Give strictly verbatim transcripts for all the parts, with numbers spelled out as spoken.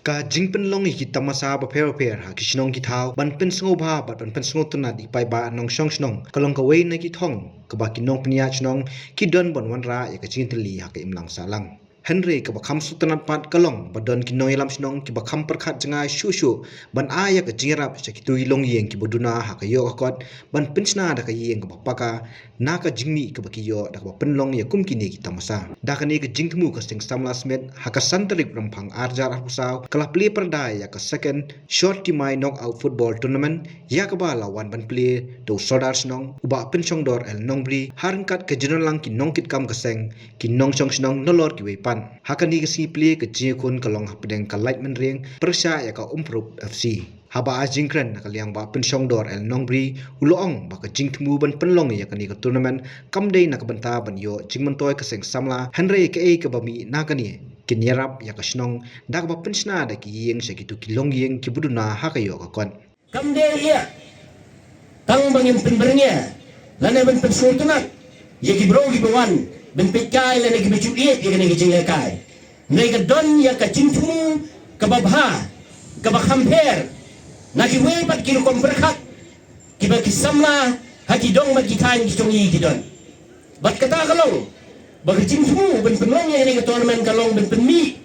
Ka jingpynlong ïa ki tamasa bapher bapher ha ki shnong ki thaw ban pynsngewbha bad ban pynsngewtynnat ïa ki paidbah nongshong shnong ka long kawei na ki thong kaba ki nongpynïaid shnong ki don ban wanrah ïa ka jingtylli ha ka imlang sahlang. Hynrei kaba kham sngewtynnat pat ka long ba don ki nongïalam shnong kiba kham pyrkhat jngai shuh shuh ban ai ïa ka jingïarap sha kito ki longïing kiba duna ha ka ïoh ka kot ban pynshna da ka ïing kaba paka na ka jingmih kaba ki ïoh da kaba pynlong ïa kum kine ki tamasa. Da kane ka jingthmu ka Seng Samla Smit ha ka san tarik Rymphang arhajar arphew saw ka la plie pyrda ïa ka second Short Team Knockout Football Tournament ïa kaba la wan ban plie da u Sordar Shnong u Bah Pynshongdor L Nongbri ha ryngkat ka jingdonlang ki nongkitkam ka seng, ki nongshong shnong nalor kiwei pat. Ha kane ka sngi plie ka jingïakhun ka long hapdeng ka Laitumkhrah pyrshah ïa ka Umphrup F C. Haba ai jingkren na ka liang Bah Pynshongdor L Nongbri u la ong ba ka jingthmu ban pynlong ïa kane ka tournament kam dei na ka bynta ban ïoh jingmyntoi ka seng samla, hynrei kaei kaba mih na kane kin ïarap ïa ka shnong da kaba pynshna da ki ïing sha kito ki longïing kiba duna ha ka ïoh ka kot. Kam dei ïa tang ba ngin pynbyrngia lane ban pynsngewtynnat ïa ki briew kiba wan ban peit kai lane kiba ju ïeit ïa kane ka jinglehkai. Hynrei ka don ïa ka jingthmu kaba bha, kaba kham pher na kiwei pat ki rukom pyrkhat kiba ki samla ha ki dong bad ki thaiñ ki jong ngi ki don. Bad kata ka long ba ka jingthmu ban pynlong ïa kane ka tournament ka long ban pynmih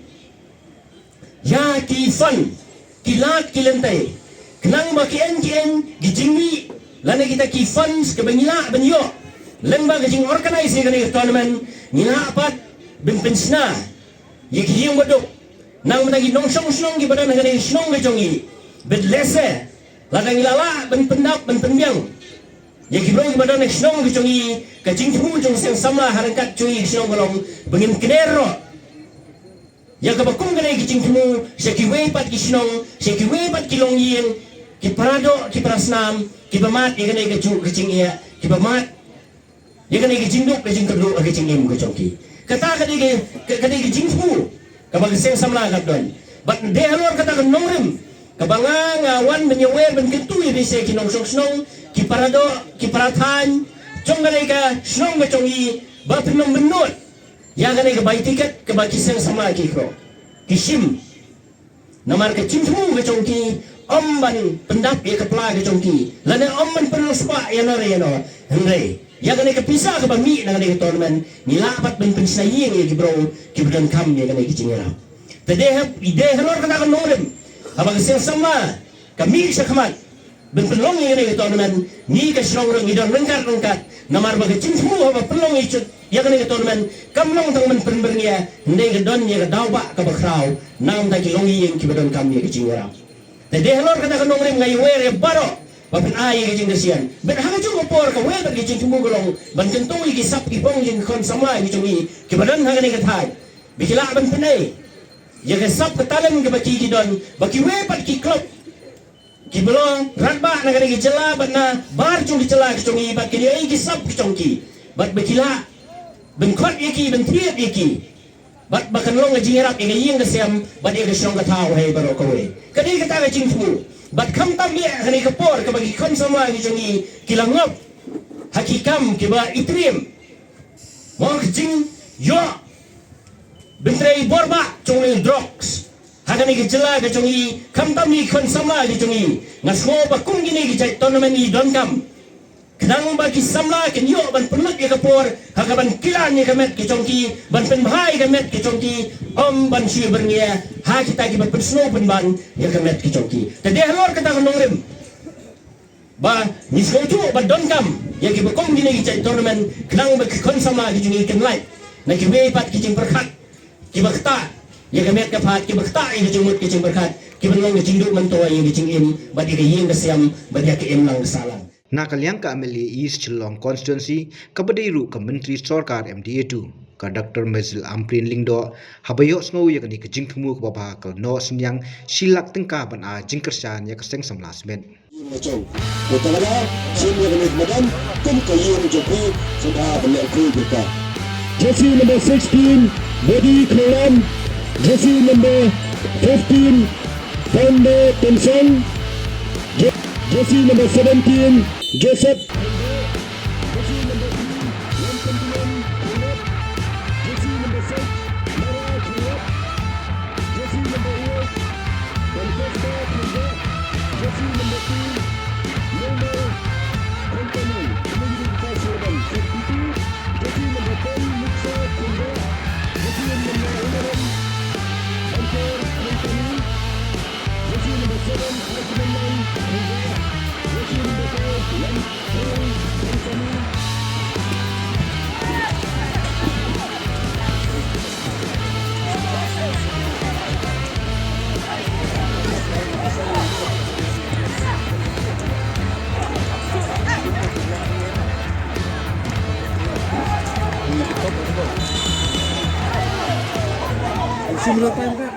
ïa ki fund, ki lad ki lynti, khnang ba ki ein ki ein ki jingmih lane kita ki funds kiba ngi lah ban ïoh lyngba ka jingorganize ïa kane ka tournament, ngi lah pat ban pynshna ïa ki ïing baduk na ka bynta ki nongshong shnong kiba don ha kane ka shnong ka jong ngi. Bad lehse lada ngi la lah ban pyndap ban pynbiang ïa ki briew kiba don ha ka shnong ka jong ngi, ka jingthmu jong ka seng samla ha ryngkat jong ngi ka shnong ka long ba ngin kner noh ïa kaba kum kane ka jingthmu sha kiwei pat ki shnong, sha kiwei pat ki longïing, ki paradoh, ki parasnam kiba mad ïa kane kajuh ka jingeh, kiba mad ïa kane ka jingduk ka jingkyrduh ha ka jingim ka jong ki. Kata ka dei ka, ka, ka dei ka jingthmu kaba ka seng samla ka don. Bad dei halor kata ka nongrim kaba nga, nga wan ban ïawer ban kyntu ïa phi sha ki nongshong shnong, ki paradoh, ki parathaiñ jong kane ka shnong ka jong ngi ba phin ym bynnud ïa kane ka bai tiket kaba ki seng samla ki kro, ki shim. Namar ka jingthmu ka jong ki ym ban pyndap ïa ka pla ka jong ki lane ym ban pynlong spah ïa no re ïa no. Hynrei ïa kane ka pisa kaba mih na kane ka tournament ngi lah pat ban pynshna ïing ïa ki briew kiba donkam ïa kane ka jingïarap. Te dei ha, dei halor kata ka nongrim haba ka seng samla ka mih shakhmat ban pynlong ïa kane ka tournament, ngi ka shnong ruh ngi don ryngkat ryngkat. Namar ba ka jingthmu haba pynlong ïa ka, ïa kane ka tournament kam long tang ban pynbyrngia, hynrei ka don ïa ka daw ba kaba khraw na ka bynta ki longïing kiba donkam ïa ka jingïarap. Te dei halor kata ka nongrim nga ïawer ïa baroh ba phin ai ïa ka jingkyrshan. Bad ha kajuh ka por kawei pat ka jingthmu ka long ban kyntu ïa ki sap ki phong jong ki khun samla ki jong ngi kiba don ha kane ka thaiñ ba ki lah ban pynei ïa ka sap ka talent kaba ki, ki don, ba kiwei pat ki club kiba long rangbah na kane ka jylla bad na bar jong ka jylla ka jong ngi bad kin ïohi ki sap ka jong ki bad ba ki lah ban khot ïa ki, ban thied ïa ki bad ba kan long ka jingïarap ïa ka ïing ka sem bad ïa ka shnong ka thaw ha baroh kawei. Ka dei kata ka jingthmu bad khamtam ïa kane ka por kaba ki khun samla ki jong ngi ki la ngop ha ki kam kiba itriem. Mo ka jingïoh ban trei bor ba jong ngi drugs ha kane ka jylla ka jong ngi, khamtam ïa ki khun samla ki jong ngi. Nga sngew ba kum kine ki jait tournament ngi donkam khnang ba ki samla kin ïoh ban pynlut ïa ka por ha kaban kilan ïa ka met ka jong ki, ban pynbha ïa ka met ka jong ki, ym ban shu byrngia ha kita kiba pynsngew pynban ïa ka met ka jong ki. Te dei halor kata ka nongrim ba ngi sngewthuh ba donkam ïa kiba kum kine ki jait tournament khnang ba ki khun samla ki jong ngi kin lait na kiwei pat ki jingpyrkhat kiba ktah ïa ka met ka phad, kiba ktah ïa ka jingmut ka jingpyrkhat, kiba long ka jingduh myntoi ïa ka jingim bad ïa ka ïing ka sem bad ïa ka imlang ka sahlang. Na ka liang ka M L A East Shillong Constituency kaba dei ruh ka Myntri Sorkar M D A two, ka Doctor Mezil Ampareen Lyngdoh, haba ïohsngew ïa kane ka jingthmu kaba bha ka la noh synñiang shi lak tyngka ban ai jingkyrshan ïa ka seng samla Smit. Ïing la jong. Te tang la shim ïa kane ka madan kum ka ïing jong phi sngewbha ban leh khuid ïa ka. Jersey number sixteen, Bedi Khliram. Jersey number fifteen, Pande Tensang. Je-, jersey number seventeen, Joseph. Jersey number three, Lampantinan Philip. Jersey number six, Mara Philip. Jersey number eight, Kamera time ka.